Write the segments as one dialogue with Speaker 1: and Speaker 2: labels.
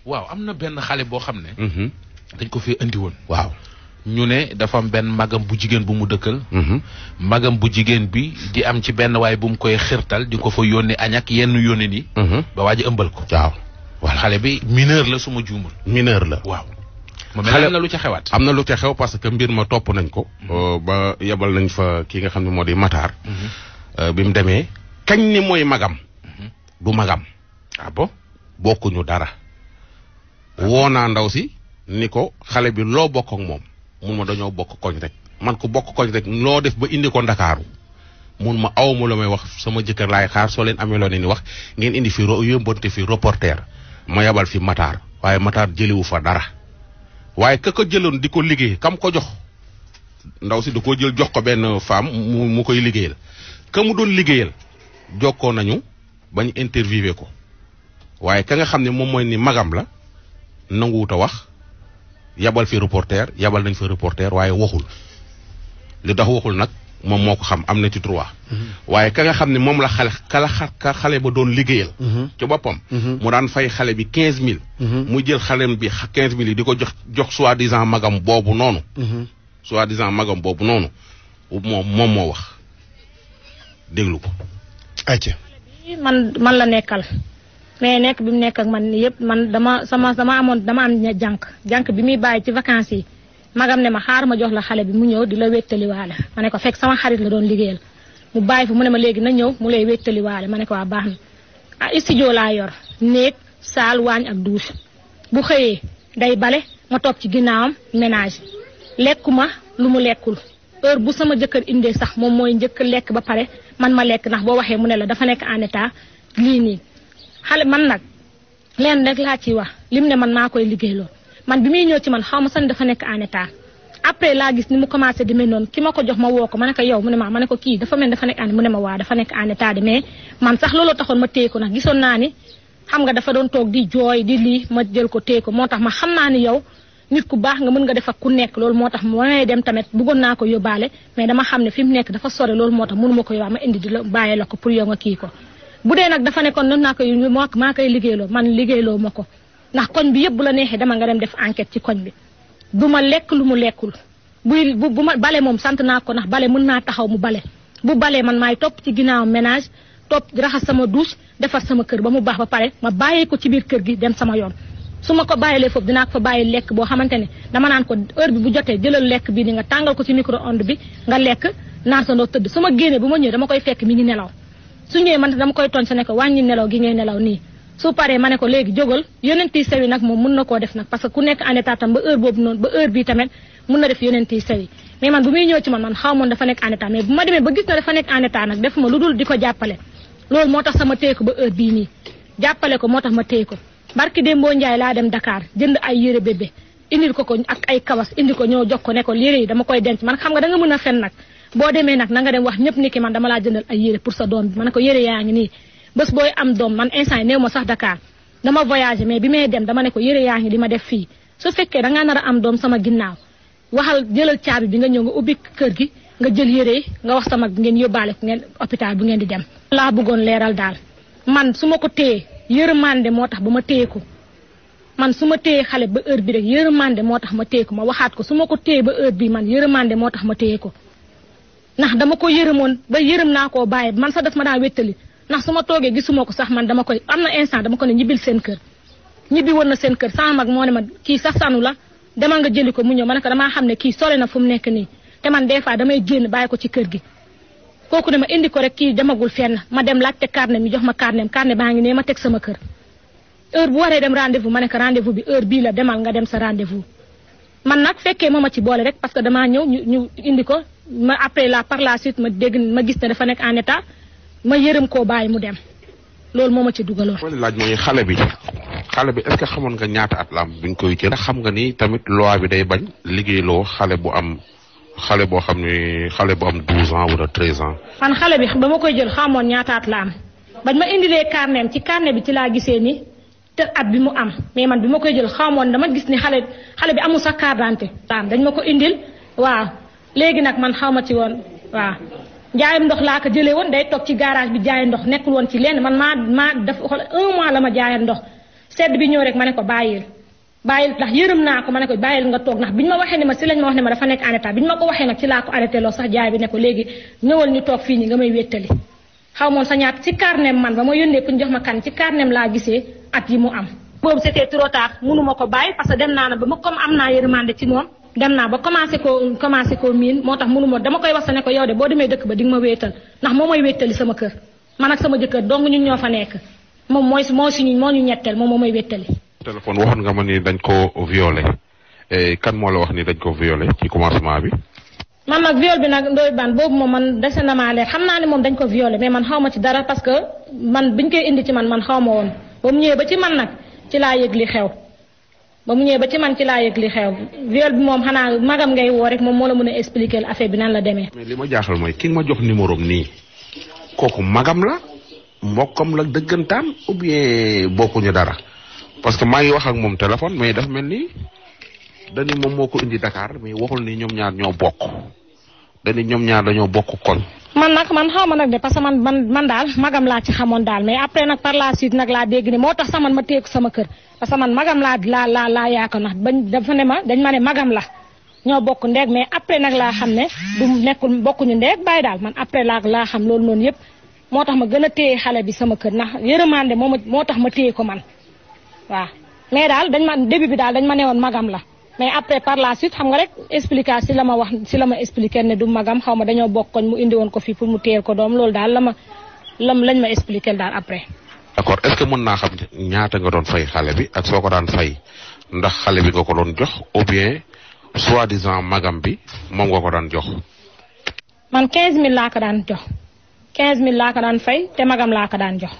Speaker 1: waaw am na benn xale boo xam ne. dañ ko fi andi woon.
Speaker 2: waaw
Speaker 1: ñu ne dafa am benn magam bu jigéen bu mu dëkkal. magam bu jigéen bi di am ci benn waay bu mu koy xirtal di ko fa yónni añ ak yenn yónni ni ba waa ji ëmbal ko.
Speaker 2: waaw
Speaker 1: voilà xale bi mineur la suma juumul.
Speaker 2: mineur la
Speaker 1: waaw. ma mel na lu ca xewaat.
Speaker 2: am na lu ca xew parce que mbir ma topp nañ ko. ba yebal nañ fa ki nga xam ne moo di Matar. bi mu demee kañ ni mooy magam. du magam.
Speaker 1: ah bon
Speaker 2: bokkuñu dara. woo naa ndaw si ni ko xale bi loo bokk ak moom mun ma dañoo bokk koñ rek man ko bokk koñ rek loo def ba indi ko Ndakaaru mun ma awma la may wax sama jëkkër laay xaar soo leen amee loo ne ni wax ngeen indi fi yóbbante fi reporter ma yabal fi Matar waaye Matar jëliwu fa dara waaye ka ko jëloon di ko liggéey kam ko jox ndaw si da koo jël jox ko benn femme mu koy liggéeyal ka mu doon liggéeyal jokkoo nañu bañ interviewé ko waaye ka nga xam ne moom mooy ni magam la nanguwut a wax yabal fi reporter yabal nañ fa reporter waaye waxul li tax waxul nag moom moo ko xam am na ci droit. waaye ka nga xam ne moom la xale ba doon liggéeyal. ci boppam. mu daan fay xale bi 15000. mu jël xalem bi 15000 yi di ko jox soi-disant magam boobu noonu. soi-disant magam boobu noonu moom moo wax déglu ko.
Speaker 3: ayca.
Speaker 4: man la nekkal. mais nekk bi mu nekk ak man yëpp man dama am jànk bi muy bàyyi ci vacances yi magam ne ma xaar ma jox la xale bi mu ñëw di la wéttaliwaale ma ne ko fekk sama xarit la doon liggéeyal mu bàyyi fa mu ne ma léegi na ñëw mu lay wéttaliwaale ma ne ko waa baax na studio laa yor néeg saal waañ ak douche bu xëyee day bale ma topp ci ginnaawam ménage lekkuma lu mu lekkul heure bu sama jëkkër indee sax moom mooy njëkk lekk ba pare man ma lekk ndax boo waxee mu ne la dafa nekk en état lii nii xale man nag leen rek laa ciy wax lim ne man maa koy liggéeyloo man bi muy ñëw ci man xaw ma sax dafa nekk en état après laa gis ni mu commencé demee noonu ki ma ko jox ma woo ko ma ne ko yow mu ne ma ne ko kii dafa mel dafa nekk mu ne ma waa dafa nekk en état de mais man sax looloo taxoon ma téye ko ndax gisoon naa ni xam nga dafa doon toog di jooy di lii ma jël ko téye ko moo tax ma xam naa ni yow nit ku baax nga mën nga def ak ku nekk loolu moo tax ma may dem tamit bëggoon naa ko yóbbaale mais dama xam ne fi mu nekk dafa sore loolu moo tax mënu ma ko yóbbaale ma indi di la bàyyi la ko pour yow nga kii ko bu dee nag dafa nekkoon noonu naa koy maa koy liggéeyloo man liggéeyloo ma ko ndax koñ bi yëpp bu la neexee dama nga dem def enquête ci koñ bi du ma lekk lu mu lekkul bu ma bale moom sant naa ko ndax bale mën naa taxaw mu bale bu balee man maay topp ci ginnaaw ménage topp raxas sama douche defar sama kër ba mu baax ba pare ma bàyyee ko ci biir kër gi dem sama yoon su ma ko bàyyilee foofu dinaa ko fa bàyyi lekk boo xamante ne dama naan ko heure bi bu jotee jëlal lekk bi ni nga tàngal ko ci micro-ondes bi nga lekk naan sa ndox tëdd su ma génnee bu ma ñëwee dama koy fekk mi ngi nelaw su ñëwee man dama koy tooñ sa ne ko wàññi nelaw gi ngay nelaw nii su paree ma ne ko léegi jógal yonenti sewi nag moom mun na koo def nag parce que ku nekk en état tam ba heure boobu noonu ba heure bii tamit mun na def yonenti sewi mais man bu muy ñëw ci man xaw moon dafa nekk en état mais bu ma demee ba gis na dafa nekk en état nag def ma lu dul di ko jàppale loolu moo tax sama téye ko ba heure bii nii jàppale ko moo tax ma téye ko barki Dembo Ndiaye laa dem Dakar jënd ay yére bébé indil ko ak ay kawas indi ko ñëw jox ko ne ko yére yi dama koy denc man xam nga da nga mën a fen nag boo demee nag na nga dem wax ñëpp ni ki man dama laa jëndal ay yére pour sa doom bi ma ne ko yére yaa ngi nii bés booy am doom man instant yi néew ma sax Dakar dama voyagé mais bi may dem dama ne ko yére yaa ngi di ma def fii su fekkee da ngaa nar a am doom sama ginnaaw waxal jëlal caabi bi nga ñëw nga ubbi kër gi nga jël yére yi nga wax sama ngeen yóbbaale ko ngeen hôpital bu ngeen di dem. laa bëggoon leeral daal man su ma ko téye yërmande moo tax ba ma téye ko man su ma téye xale ba heure bi rek yërmande moo tax ma téye ko ma waxaat ko su ma ko téye ba heure bi man yërmande moo tax ma téye ko ndax dama ko yërëmoon ba yërëm naa koo bàyyi man sax daf ma daan wéttali ndax su ma toogee gisuma ko sax man dama koy am na instant dama ko ne ñibbil seen kër ñibbi woon na seen kër sama mag moo ne ma kii sax sanu la demal nga jëli ko mu ñëw ma ne ko damaa xam ne kii sore na fu mu nekk nii te man des fois damay génn bàyyi ko ci kër gi kooku ne ma indi ko rek kii demagul fenn ma dem laajte carnet mi jox ma carnet baa ngi ne ma teg sama kër heure bu waree dem rendez-vous ma ne ko rendez-vous bi heure bii la demal nga dem sa rendez-vous man nag fekkee ma ci boole rek parce que damaa ñëw ñu indi ko ma après par la suite ma dégg ma gis ne dafa nekk en état ma yërëm koo bàyyi mu dem loolu moo ma ci dugaloon.
Speaker 2: wala laaj mooy xale bi est-ce que xamoon nga ñaata at la am bi nga koy jël. xam nga ni tamit loi bi day bañ liggéeyloo xale boo xam ne xale bu am 12 ans wala 13 ans.
Speaker 4: man xale bi ba ma koy jël xamoon ñaata at la am bañ ma indilee carnet ci carnet bi ci laa gisee ni te at bi mu am mais man bi ma koy jël xamoon dama gis ni xale bi amul sax carte d'identité. dañ ma ko indil waaw léegi nag man xaw ma ci woon waaw. jaayam ndox laa ko jëlee woon day toog ci garage bi jaay ndox nekkul woon ci lenn man maa dafa xool 1 mois la ma jaayal ndox sedd bi ñëw rek ma ne ko bàyyil ndax yërëm naa ko ma ne ko bàyyil nga toog ndax biñ ma waxee ne ma si lañ ma wax ne ma dafa nekk en état biñ ma ko waxee nag ci laa ko arrêté loo sax jaay bi ne ko léegi ñëwal ñu toog fii ñi nga may wéttali xaw moon sa ñaat ci carnet man ba ma yónnee pour ñu jox ma kan ci carnet laa gisee at yi mu am boobu c'était trop tard mënuma ko bàyyi parce que dem naa na ba ma comme am naa yërmande ci moom dem naa ba commencé koo miin moo tax mënuma dama koy wax sa ne ko yow de boo demee dëkk ba di nga ma wéetal ndax moo may wéttali sama kër man ak sama jëkkër donc ñun ñoo fa nekk moom moo ñu ñetteel moom moo may wéttali.
Speaker 2: téléphone waxoon nga ma ni dañ ko violé kan moo la wax ni dañ ko violé ci commencement bi.
Speaker 4: man nag viol bi nag Ndoye Bane boobu moom man dese na maa leer xam naa ne moom dañ ko violé mais man xaw ma ci dara parce que man biñ koy indi ci man xaw ma woon ba mu ñëwee ba ci man nag ci laa yëg li xew viol bi moom xanaa magam ngay woo rek moom moo la mën a expliquer affaire bi nan la demee.
Speaker 2: mais li ma jaaxal mooy ki nga ma jox numéro nii kooku magam la mbokkam la dëggantaan ou bien bokkuñu dara parce que maa ngi wax ak moom téléphone mais dafa mel ni dañu moom moo ko indi Dakar mais waxul ni ñoom ñaar ñoo bokk dañu ñoom ñaar dañoo bokk koñ.
Speaker 4: man xaw ma nag de parce que man daal magam laa ci xamoon daal mais après nag par la suite nag laa dégg ni moo tax sax man ma téye ko sama kër parce que man magam laa yaakaar ndax dañ ma ne magam la ñoo bokk ndeeg mais après nag laa xam ne du nekkul bokkuñu ndeeg bàyyi daal man après laa xam loolu noonu yëpp moo tax ma gën a téye xale bi sama kër ndax yërëmande moo tax ma téye ko man waaw mais daal début bi daal dañ ma ne woon magam la mais après par la suite xam nga rek explication si la ma expliqué ne du magam xaw ma dañoo bokkoon mu indi woon ko fii pour mu téyel ko doom loolu daal lañ ma expliqué daal après.
Speaker 2: d'accord est-ce que mën naa xam ñaata nga doon fay xale bi ak soo ko daan fay ndax xale bi nga ko doon jox ou bien soi-disant magam bi moom nga ko daan jox.
Speaker 4: man 15000 laa ko daan jox 15000 laa ko daan fay te magam laa ko daan jox.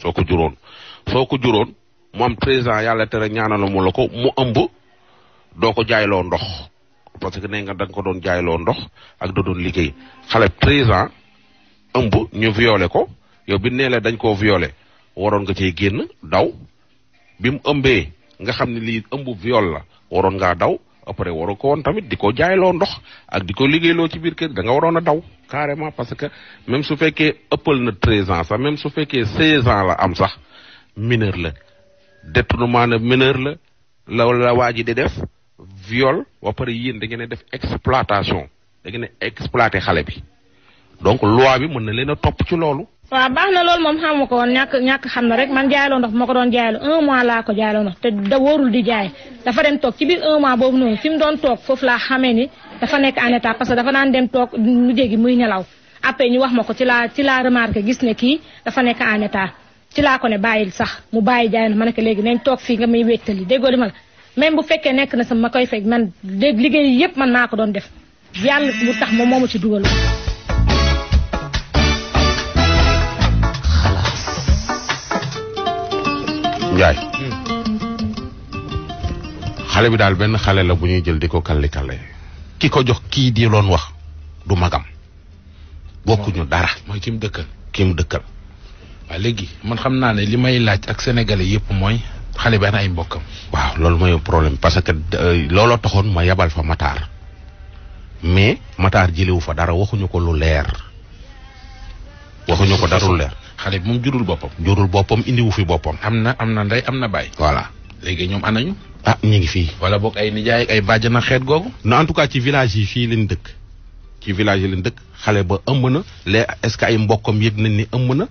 Speaker 2: soo ko juróon mu am 13 ans yàlla tere ñaanal mu la ko mu ëmb doo ko jaayloo ndox parce que nee nga da nga ko doon jaayloo ndox ak da doon liggéey xale 13 ans ëmb ñu violé ko yow bi nee la dañ koo violé waroon nga cee génn daw bi mu ëmbee nga xam ne lii ëmb viol la waroon ngaa daw après waroo ko woon tamit di ko jaayloo ndox ak di ko liggéeyloo ci biir kër da nga waroon a daw carrément parce que même su fekkee ëppal na 13 ans sax même su fekkee 16 ans la am sax mineur la détournement na mineur la waa ji di def viol ba pare yéen da ngeen a def exploitation da ngeen a exploité xale bi donc loi bi mën na leen a topp ci loolu.
Speaker 4: waaw baax na loolu moom xamu ko woon ñàkk xam na rek man jaayloo ndox ma ko doon jaayloo 1 mois laa ko jaayloo ndox te da wóorul di jaay dafa dem toog ci biir 1 mois boobu noonu fi mu doon toog foofu laa xamee ni dafa nekk en état parce que dafa daan dem toog lu dégg muy nelaw après ñu wax ma ko ci laa remarqué gis ne kii dafa nekk en état ci laa ko ne bàyyil sax mu bàyyi jaay ma ne ko léegi nañ toog fii nga may wéttali déggoo li ma la même bu fekkee nekk na sama ma koy fekk man liggéey yëpp man maa ko doon def yàlla bu tax moom moo ma ci dugal.
Speaker 2: Njaay xale bi daal benn xale la bu ñuy jël di ko kalli ki ko jox kii di loon wax du magam bokkuñu dara
Speaker 1: mooy ki mu
Speaker 2: dëkkal
Speaker 1: waaw léegi man xam naa ne li may laaj ak sénégalais yëpp mooy xale bi ana ay mbokkam.
Speaker 2: waaw loolu mooy problème parce que looloo taxoon ma yabal fa Matar mais Matar jëlewu fa dara waxuñu ko lu leer waxuñu ko dara lu leer.
Speaker 1: xale bi moom jurul
Speaker 2: boppam indiwu fi boppam.
Speaker 1: am na ndey am na baay.
Speaker 2: voilà
Speaker 1: léegi ñoom anañu.
Speaker 2: ñu ngi fii.
Speaker 1: wala boog ay nijaay ak ay bàjjana xeet googu.
Speaker 2: non en tout cas ci village yi fii leen dëkk. xale ba ëmb na est-ce que ay mbokkam yëg nañ ni ëmb na.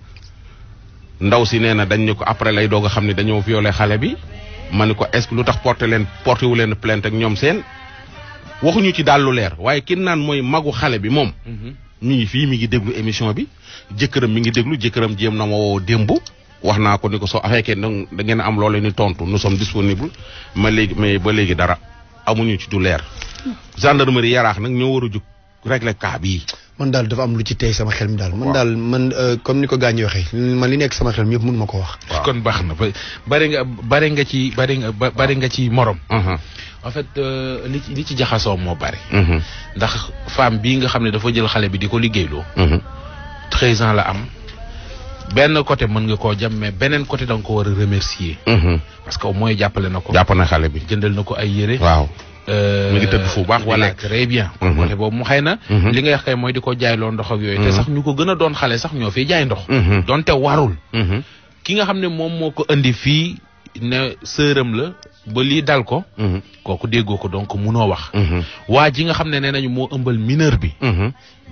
Speaker 2: ndaw si nee na dañ ne ko après lay doog a xam ne dañoo violé xale bi ma ne ko est-ce que lu tax porté wu leen plainte ak ñoom seen waxuñu ci daal lu leer waaye kin naan mooy magu xale bi moom. mi ngi fii mi ngi déglu émission bi jëkkëram mi ngi déglu jëkkëram jéem na ma woo démb wax naa ko ni ko soo fekkee da ngeen am loolu ni tontu nous sommes disponibles mais ba léegi dara amuñu ci du leer. gendarmerie yaraax nag ñoo war a jóg régler cas bii.
Speaker 3: man daal dafa am lu ci tey sama xel mi daal. man comme ni ko gaañ waxee man li nekk sama xel mi yëpp mënu ma ko wax.
Speaker 1: kon baax na bari nga ci morom. en fait li ci jaxasoo moo bari. ndax femme bii nga xam ne dafa jël xale bi di ko liggéeyloo. 13 ans la am benn côté mën nga koo jam mais beneen côté da nga ko war a remercier. parce que au moins jàppale na ko.
Speaker 2: jàpp na xale bi
Speaker 1: jëndal na ko ay yére.
Speaker 2: waaw. mi ngi tëdd fu baax
Speaker 1: voilà très bien. côté boobu mu xëy na. li nga wax kay mooy di ko jaayloo ndox ak yooyu. te sax ñu ko gën a doon xale sax ñoo fiy jaay ndox. donte warul. ki nga xam ne moom moo ko indi fii ne sëram la ba lii dal ko kooku déggoo ko donc munoo wax waa ji nga xam ne nee nañu moo ëmbal mineur bi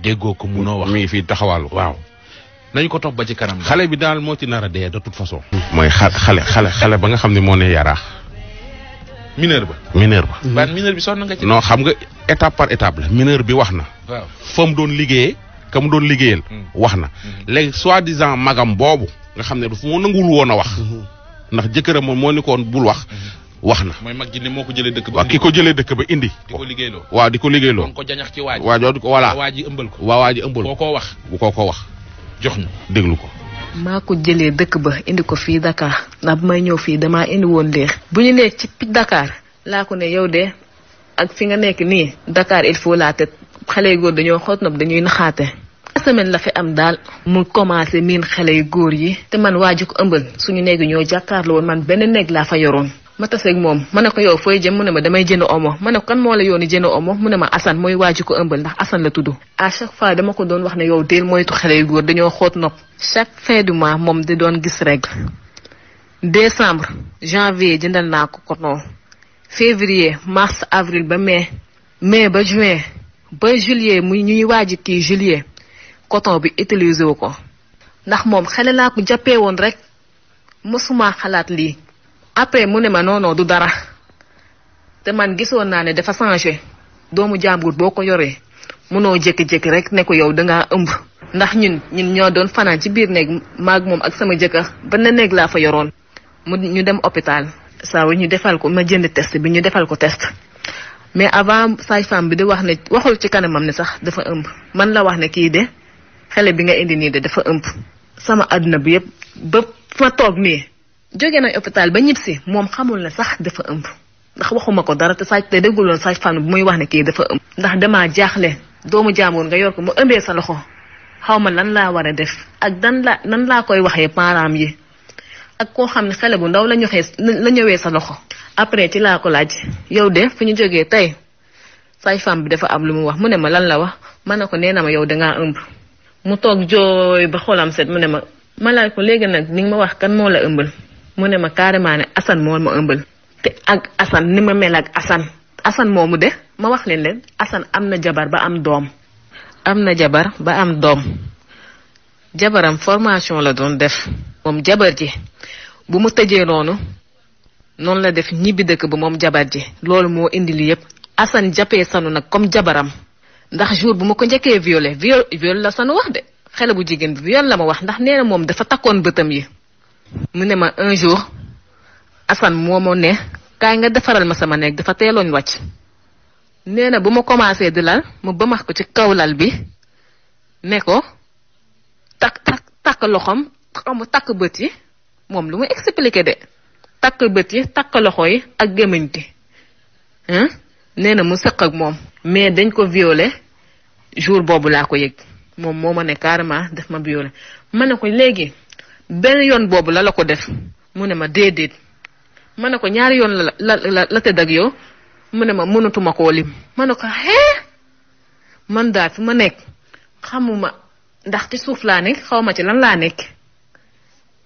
Speaker 1: déggoo ko munoo wax
Speaker 2: mi ngi fii taxawaalu
Speaker 1: waaw nañu ko topp ba ci kanam
Speaker 2: xale bi daal moo ci nar a dee de toute façon mooy xale ba nga xam ne moo ne yaraax
Speaker 1: mineur ba ban mineur bi sonn nga ci
Speaker 2: non xam nga étape par étape la mineur bi wax na
Speaker 1: waaw
Speaker 2: fa mu doon liggéeyee ka mu doon liggéeyal wax na léegi soi-disant magam boobu nga xam ne dafa moo nanguwul woon a wax ndax jëkkëram moom moo ni koon bul wax na
Speaker 1: mooy mag ji ne moo ko jëlee dëkk ba
Speaker 2: waaw ki ko jëlee dëkk ba indi
Speaker 1: di ko liggéeyloo
Speaker 2: waaw di ko liggéeyloo
Speaker 1: ko jañax ci waaj
Speaker 2: waaw di ko voilà
Speaker 1: waa ji ëmbal ko
Speaker 2: waaw waa ji ëmbal
Speaker 1: koo wax
Speaker 2: bu ko wax
Speaker 1: jox ñu
Speaker 2: déglu ko
Speaker 5: maa ko jëlee dëkk ba indi ko fii Dakar ndax bu may ñëw fii damaa indi woon leer bu ñu nekk ci Dakar laa ko ne yow de ak fi nga nekk nii Dakar il faut la tête xale yu góor dañoo xoot nopp dañuy naxaate semaine la fi am daal mu commencé miin xale yu góor yi te man waa ji ko ëmbal suñu néeg ñoo jàkkaarloo woon man benn néeg laa fa yoroon ma taseeg moom ma ne ko yow fooy jëm mu ne ma damay jënd omo ma ne ko kan moo la yooni jënd omo mu ne ma Assane mooy waa ji ko ëmbal ndax Assane la tudd à chaque fois dama ko doon wax ne yow deel moytu xale yu góor dañoo xoot nopp chaque fin du mois moom di doon gis règle décembre janvier jëndal naa ko coton février mars avril ba mai ba juin ba juillet muy ñuy waaji kii juillet coton bi utilisé wu ko ndax moom xale laa ko jàppee woon rek mësuma xalaat lii après mu ne ma non du dara te man gisoon naa ne dafa changé doomu jàmbur boo ko yoree mënoo jékki-jékki rek ne ko yow dangaa ëmb ndax ñun ñoo doon fanaan ci biir néeg maag moom ak sama jëkkër ba na néeg laa fa yoroon ñu dem hôpital saa ñu defal ko ma jënd test bi ñu defal ko test mais avant sage-femme bi di wax ne waxul ci kanamam ne sax dafa ëmb man la wax ne kii de xale bi nga indi nii de dafa ëmb sama àdduna bi yëpp ba ma toog nii jóge nañ hôpital ba ñib si moom xamul ne sax dafa ëmb ndax waxuma ko dara te dégguloon sage-femme bu muy wax ne kii dafa ëmb ndax damaa jaaxle doomu jaamoor nga yor ko mu ëmbee sa loxo xaw ma lan laa war a def ak nan laa koy waxee parents yi ak koo xam ne xale bu ndaw la ñëwee sa loxo après ci laa ko laaj yow de fu ñu jógee tey sage-femme bi dafa am lu mu wax mu ne ma lan la wax ma ne ko nee na ma yow dangaa ëmb mu toog jooy ba xolam set mu ne ma laaj ko léegi nag ni nga ma wax kan moo la ëmbal mu ne ma carrément ne Assane moo ma ëmbal te ak Assane ni ma mel ak Assane moomu de ma wax leen Assane am na jabar ba am doom jabaram formation la doon def moom jabar ji bu mu tëjee noonu la def ñibbi dëkk ba moom jabar ji loolu moo indi li yëpp Assane jàppee Sanu nag comme jabaram ndax jour bu ma ko njëkkee viol la Sanu wax de xale bu jigéen bi viol la ma wax ndax nee na moom dafa takkoon bëtam yi mu ne ma un jour Assane moo ma ne kaay nga defaral ma sama néeg dafa teeloon wàcc nee na bu ma commencé di lal mu bëmax ko ci kaw lal bi ne ko takk loxom takk bët yi moom lu muy expliqué de takk bët yi takk loxo yi ak gémmiñ gi nee na mu sëq ak moom mais dañ ko violé jour boobu laa ko yëg moom moo ma ne carrément daf ma violé ma ne ko léegi benn yoon boobu la ko def mu ne ma déedéet ma ne ko ñaari yoon la tëdd ak yow mu ne ma mënatuma koo lim ma ne ko man daal fi ma nekk xamuma ndax ci suuf laa nekk xaw ma ci lan laa nekk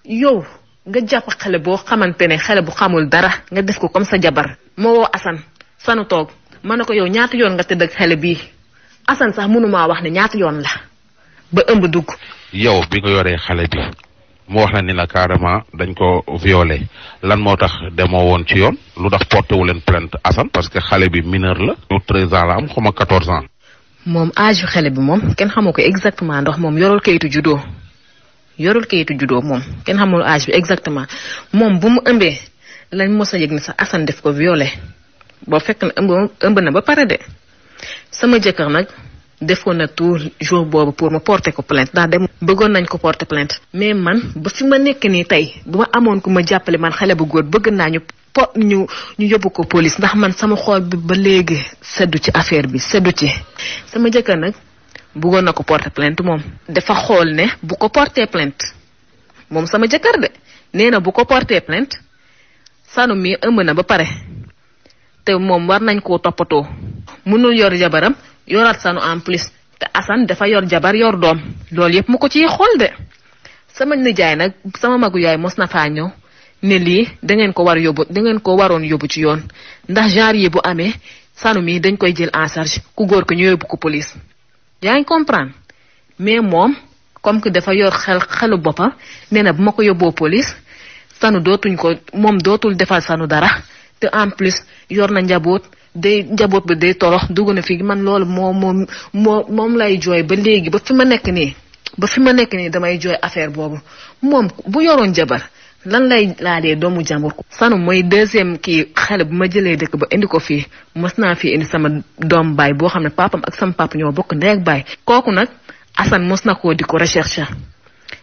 Speaker 5: yow nga jàpp xale boo xamante ne xale bu xamul dara nga def ko comme sa jabar moo woo Assane Sanu toog ma ne ko yow ñaata yoon nga tëdd ak xale bii Assane sax mënumaa wax ne ñaata yoon la ba ëmb dugg.
Speaker 2: yow bi nga yoree xale bi mu wax la ni la carrément dañ ko violé lan moo tax demoo woon ci yoon lu tax porté wu leen plainte Assane parce que xale bi mineur la. 13 ans la am xaw ma 14 ans.
Speaker 5: moom âge yu xale bi moom kenn xamu ko exactement ndax moom yorul kayitu juddoo moom kenn xamul âge bi exactement moom bu mu ëmbee lañ mos a yëg ni sax Assane def ko violé boo fekk na ëmb na ba pare de sama jëkkër nag defoon na tout jour boobu pour ma porter ko plainte ndax dem bëggoon nañ ko porter plainte mais man ba fi ma nekk nii tey bu ma amoon ku ma jàppale man xale bu góor bëgg naa ñu yóbbu ko police ndax man sama xool bi ba léegi seddu ci affaire bi seddu ci sama jëkkër nag bëggoon na ko porter plainte moom dafa xool ne bu ko porter plainte moom sama jëkkër de nee na bu ko porter plainte Sanu mi ëmb na ba pare te moom war nañ koo toppatoo mënul yor jabaram yoraat Sanu en plus te Assane dafa yor jabar yor doom loolu yëpp mu ko ciy xool de sama nijaay nag sama magu yaay mos na faa ñëw ne lii da ngeen ko waroon yóbbu ci yoon ndax genre yi bu amee Sanu mi dañ koy jël en charge ku góor ko ñu yóbbu ko police yaa ngi comprendre mais moom comme que dafa yor xelu boppam nee na bu ma ko yóbboo police Sanu dootul defal Sanu dara te en plus yor na njaboot bi day torox dugg na fi man loolu moom lay jooy ba léegi ba fi ma nekk nii damay jooy affaire boobu moom bu yoroon jabar lan lay laadee doomu jàmbur ko. Sanu mooy deuxième xale bu ma jëlee dëkk ba indi ko fii mos naa fi indi sama doom baay boo xam ne papam ak sama papa ñoo bokk ndey ak baay kooku nag Assane mos na koo di ko recherche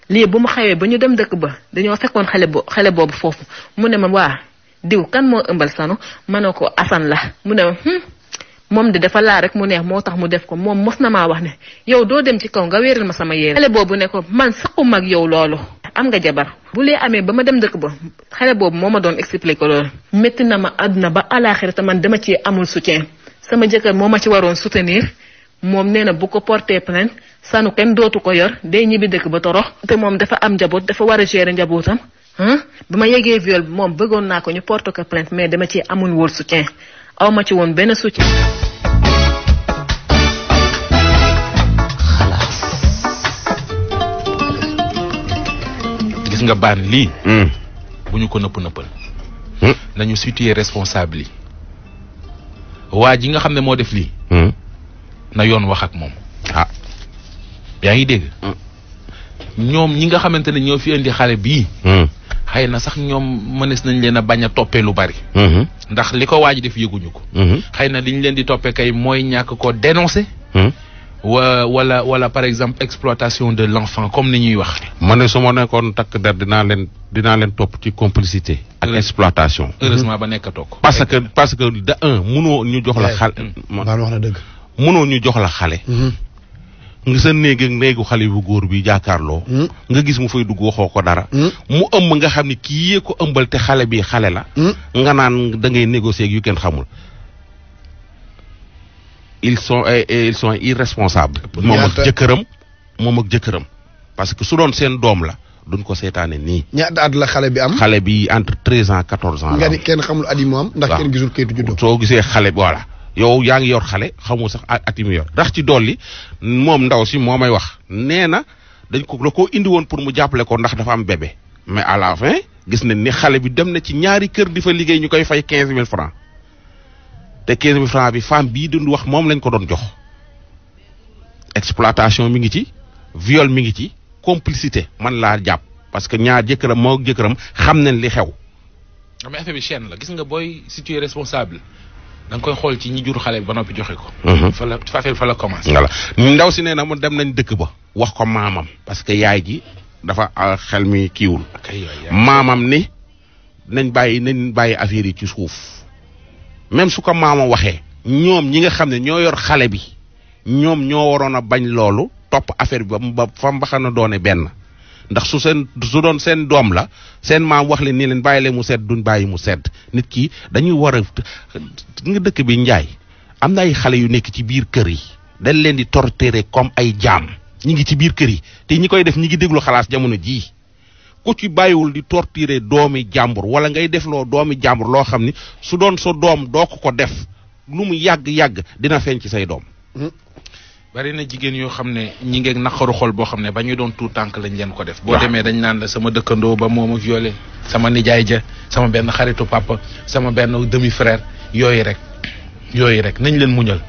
Speaker 5: lii bu mu xawee ba ñu dem dëkk ba dañoo fekkoon xale boobu foofu mu ne ma waa diw kan moo ëmbal Sanu ma ne ko Assane la mu ne moom de dafa laa rek mu neex moo tax mu def ko moom mos na maa wax ne yow doo dem ci kaw nga wéeral ma sama yére xale boobu ne ko man saqu mag yow loolu am nga jabar bu lee amee ba ma dem dëkk ba xale boobu moo ma doon expliquer loolu métti na ma àdduna ba àlaaxira te man dama ci amul soutien sama jëkkër moo ma ci waroon soutenir moom nee na bu ko porter plainte Sanu kenn dootu ko yor day ñibbi dëkk ba torox te moom dafa am njaboot dafa war a gérer njabootam ba ma yegee viol moom bëggoon naa ko ñu porter ko plainte mais dama ci amul woon soutien aw ma ci woon benn soutien.
Speaker 1: gis nga baan lii. bu ñu ko nëppal. nañu situer responsable yi. waa ji nga xam ne moo def lii. na yoon wax ak moom. yaa ngi dégg. ñoom ñi nga xamante ne ñoo fi indi xale bii. xëy na sax ñoom mënees nañ leen a bañ a toppee lu bari. ndax li ko waa ji def yëguñu ko. xëy na li ñu leen di toppee kay mooy ñàkk ko dénoncer. wala par exemple exploitation de l'enfant comme ni ñuy wax.
Speaker 2: ma ne su ma nekkoon takk der dinaa leen topp ci complicité. ak exploitation.
Speaker 1: heureusement ba nekkatoo ko.
Speaker 2: parce que de un mënoo ñu jox la xale.
Speaker 3: Baan wax na dëgg.
Speaker 2: mënoo ñu jox la xale. nga sa néegu xale bu góor bi jàkkaarloo. nga gis mu fay dugg waxoo ko dara. mu ëmb nga xam ni kii yee ko ëmbal te xale bi xale la. nga naan da ngay négocier ak yu kenn xamul. ils sont irresponsables. moom ak jëkkëram parce que su doon seen doom la duñ ko seetaane nii.
Speaker 3: ñaata at la xale bi am.
Speaker 2: xale bi entre 13 ans 14 ans.
Speaker 3: nga ni kenn xamul at yi mu am. ndax kenn gisul kayitu juddu.
Speaker 2: soo gisee xale bi voilà. yow yaa ngi yor xale xamoo sax at yi mu yor rax ci dolli moom ndaw si moo may wax nee na da koo indi woon pour mu jàppale ko ndax dafa am bébé mais à la fin gis nañ ni xale bi dem na ci ñaari kër di fa liggéey ñu koy fay 15 000 francs te 15 000 francs bi femme bii dund wax moom lañ ko doon jox exploitation mi ngi ci viol mi ngi ci complicité man laa jàpp parce que ñaar jëkkëram moo jëkkëram xam nañ li xew.
Speaker 1: mais affaire bi chaîne la gis nga booy situé responsable. da nga koy xool ci ñi jur xale bi ba noppi joxe ko. fa la commencé.
Speaker 2: voilà ndaw si nee na mu dem nañ dëkk ba. wax ko maamam parce que yaay ji dafa xel mi kiiwul. maamam ni nañ bàyyi affaire yi ci suuf. même su ko maamam waxee. ñoom ñi nga xam ne ñoo yor xale bi. ñoom ñoo waroon a bañ loolu topp affaire bi ba fa mbaxana doone benn. ndax su doon seen doom la seen maam wax leen nii leen bàyyi leen mu sedd duñ bàyyi mu sedd nit ki dañuy war a nga dëkk bi njaay am na ay xale yu nekk ci biir kër yi dañ leen di torturer comme ay jaam ñi ngi ci biir kër yi te ñi koy def ñi ngi déglu xalaas jamono jii ku ci bàyyiwul di torturer doomi jàmbur wala ngay def loo doomi jàmbur loo xam ni su doon sa doom doo ko def lu mu yàgg-yàgg dina feeñ ci say doom.
Speaker 1: bari na jigéen yoo xam ne ñi ngeeg naqaru xol boo xam ne ba ñu doon tuut tànk lañ leen ko def. boo demee dañ naan la sama dëkkandoo ba moom a violé sama nijaay ja sama benn xaritu papa sama benn demi frère yooyu rek nañ leen muñal.